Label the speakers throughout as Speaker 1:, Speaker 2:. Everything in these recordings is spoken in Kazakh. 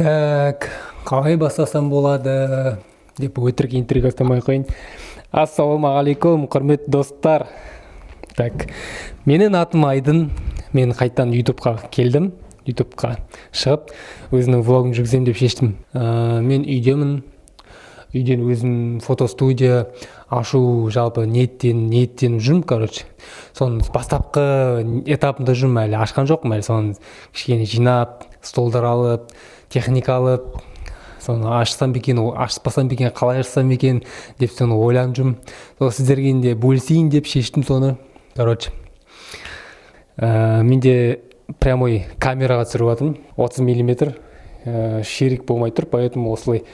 Speaker 1: Так, қалай бастасам болады деп өтірік интрига ұстамай ақ қояйын. Ассалаумағалейкум, құрметті достар! Так, менің атым Айдын. Мен қайтадан Ютубқа келдім. Ютубқа шығып, өзімнің влогын жүргіземін деп шештім. Мен үйдемін. Үйден өзім фотостудия ашу жалпы ниеттеніп жүрмін, короче. Соның бастапқы этапында жүрмін, әлі ашқан жоқпын әлі. Соны кішкене жинап, столдар алып, техника алып, соны ашсам ба екен, ашпасам ба екен, қалай ашсам екен деп соны ойланып жүрмін. Сол сіздерге де бөлісейін деп шештім соны. Короче, менде прямой камераға түсіріп жатырмын, 30 миллиметр, ширик болмай тұр, поэтому осылай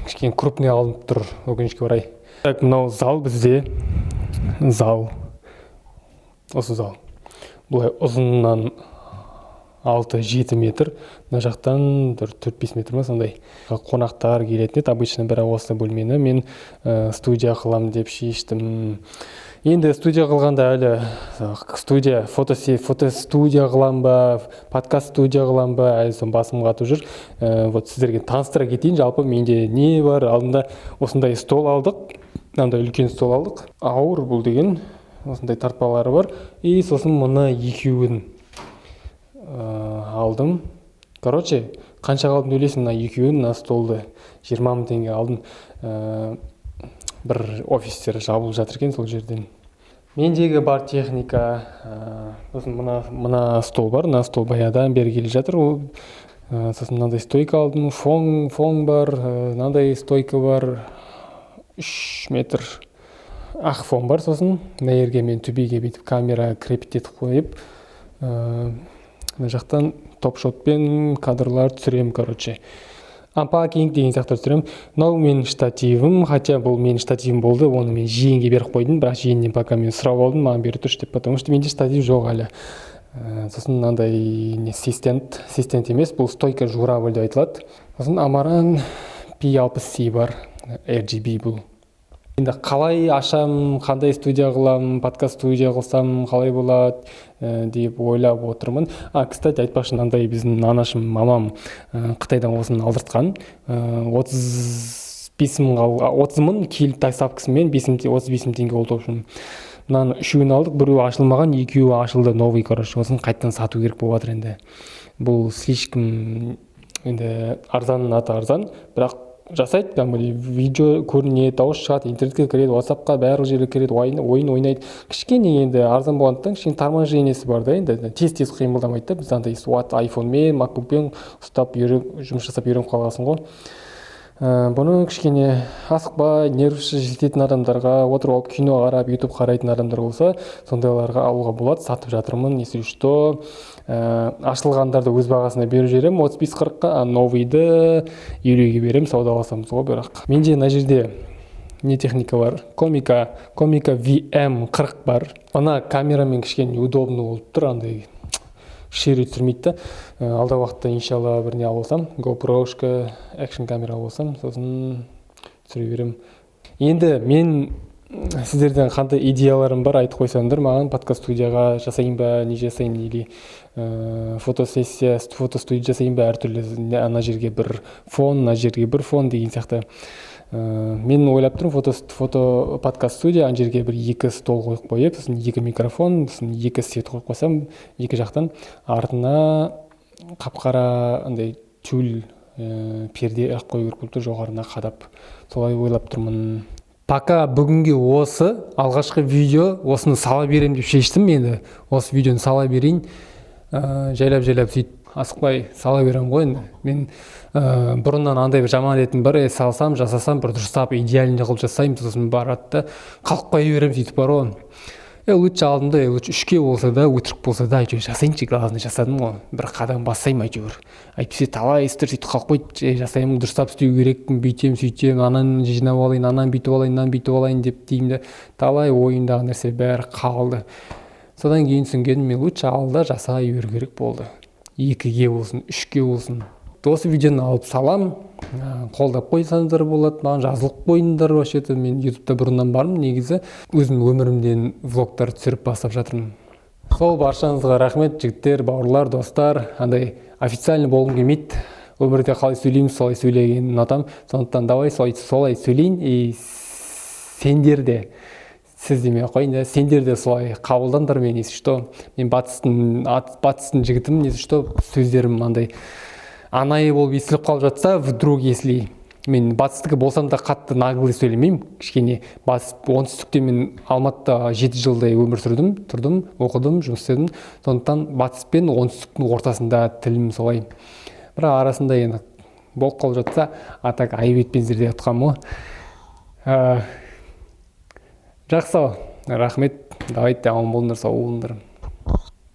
Speaker 1: кішкене крупный алынып тұр, өкінішке орай. Так, мынау зал, бізде зал, осы зал былай ұзынынан 6-7 метр, мына жақтан бір 4-5 метр ма, сондай. Қонақтар келетін еді обычно, бірақ осы бөлмені мен студия қыламын деп шештім. Енді студия қылғанда әлі студия, фотостудия қыламын ба, подкаст студия қыламын ба, әлі соны басым қатып жүр. Вот сіздерге таныстыра кетейін жалпы менде не бар. Алдында осындай стол алдық, мынандай үлкен стол алдық, ауыр бұл деген, осындай тартпалары бар. И сосын мына екеуін алдым. Короче, қаншаға алдым деп ойлайсың мына екеуін, мына столды? 20 000 теңге алдым. Бір офистер жабылып жатыр екен, сол жерден. Мендегі бар техника, сосын мына стол бар, мына стол баяғыдан бері келе жатыр ол. Сосын мынандай стойка алдым, фон бар, мынандай стойка бар, 3 метр ақ фон бар. Сосын мына жерге мен төбеге бүйтіп камера крепить етіп қойып, мына жақтан топ-шотпен кадрлар түсіремін, короче, unpacking деген сияқты түсіремін. Мынау менің штативім, хотя бұл менің штативім болды, оны мен жиенге беріп қойдым, бірақ жиеннен пока мен сұрап алдым, маған бере тұршы деп, потому что менде штатив жоқ әлі. Сосын мынандай не, C-stand, C-stand емес, бұл стойка журавль деп айтылады. Сосын Amaran P60C бар, RGB бұл. Енді қалай ашам, қандай студия қыламын, подкаст студия қылсам қалай болады деп ойлап отырмын. А, кстати, айтпақшы, мынандай біздің анашым, мамам қытайдан осыны алдыртқан, 35 мыңға, 30 000 келіп, доставкасымен 35 000 теңге болды. В общем, мынаның үшеуін алдық, біреуі ашылмаған, екеуі ашылды, новый. Короче, осыны қайтадан сату керек болып жатыр. Енді бұл слишком, енді арзанның аты арзан, бірақ жасайды кәдімгідей, видео көрінеді, дауыс шығады, интернетке кіреді, Ватсапқа, барлық жерге кіреді, ойын ойнайды. Кішкене енді арзан болғандықтан, кішкене торможениесі бар да, енді тез тез қимылдамайды да. Біз андай айфонмен, Макбукпен ұстап жұмыс жасап үйреніп қалғансың ғой. Бұны кішкене асықпай, нервісі жететін адамдарға, отырып алып кино қарап, Ютуб қарайтын адамдар болса, сондайларға алуға болады. Сатып жатырмын, если что. Ашылғандарды өз бағасына беріп жіберемін, 35-40-қа, а новыйды 50-ге беремін, саудаласамыз ғой. Бірақ менде мына жерде не техника бар? Комика VM 40 бар. Ана камерамен кішкене неудобно болып тұр, андай шире түсірмейді да. Алдағы уақытта, иншалла, бір не алып алсам, GoPro-шка, экшн камера алып алсам, сосын түсіре беремін. Енді мен сіздерден қандай идеяларым бар, айтып қойсаңдар маған. Подкаст студияға жасайын ба, не жасайын, или фотосессия, фотостудия жасайын ба, әртүрлі, ана жерге бір фон, мына жерге бір фон деген сияқты. Мен ойлап тұрмын, фото подкаст студия, ана жерге бір екі стол қойып қойып, сосын екі микрофон, сосын екі свет қойып қойсам екі жақтан, артына қап қара андай тюль перде іліп қою керек болып тұр жоғарына қадап, солай ойлап тұрмын. Пока бүгінге осы алғашқы видео, осыны сала беремін деп шештім. Енді осы видеоны сала берейін, жайлап жайлап сөйтіп асықпай сала беремін ғой. Енді мен бұрыннан андай бір жаман әдетім бар: салсам, жасасам, бір дұрыстап, идеальный қылып жасаймын, сосын барады да қалып қоя беремін сөйтіп бар ғой. Лучше алдым да, лучше үшке болса да, өтірік болса да, әйтеуір жасайыншы, главное жасадым ғой, бір қадам бассайым әйтеуір. Әйтпесе талай істер сөйтіп қалып қойды. Жасаймын, дұрыстап істеу керекпін, бүйтемін, сөйтемін, ананы жинап алайын, ананы бүйтіп алайын, мынаны бүйтіп алайын деп деймін де, талай ойымдағы нәрсе бәрі қалды. Содан кейін түсінгенім, мен лучше алда жасай беру керек болды, екіге болсын, үшке болсын. Осы видеоны алып салам, қолдап қойсаңыздар болады, маған жазылып қойыңдар. Вообще то мен Ютубта бұрыннан бармын негізі, өзім өмірімден влогтар түсіріп бастап жатырмын. Сол, баршаңызға рахмет, жігіттер, бауырлар, достар. Андай официальный болғым келмейді. Өмірде қалай сөйлеймін, солай сөйлегенді ұнатамын. Сондықтан давай солай сөйлейін. И сендер де, сіз демей ақ қояйын да, сендер де солай қабылдаңдар мені. Если что, мен батыстың жігітімін. Если что, сөздерім андай анайы болып естіліп қалып жатса вдруг, если мен батыстікі болсам да, қатты наглый сөйлемеймін. Кішкене батыс, оңтүстікте, мен Алматыда 7 жылдай өмір сүрдім, тұрдым, оқыдым, жұмыс істедім. Сондықтан батыс пен оңтүстіктің ортасында тілім солай. Бірақ арасында енді болып қалып жатса, а так айып етпеңіздер деп жатқаным ғой. Жақсы, рахмет. Давайте, аман болыңдар, сау болыңдар.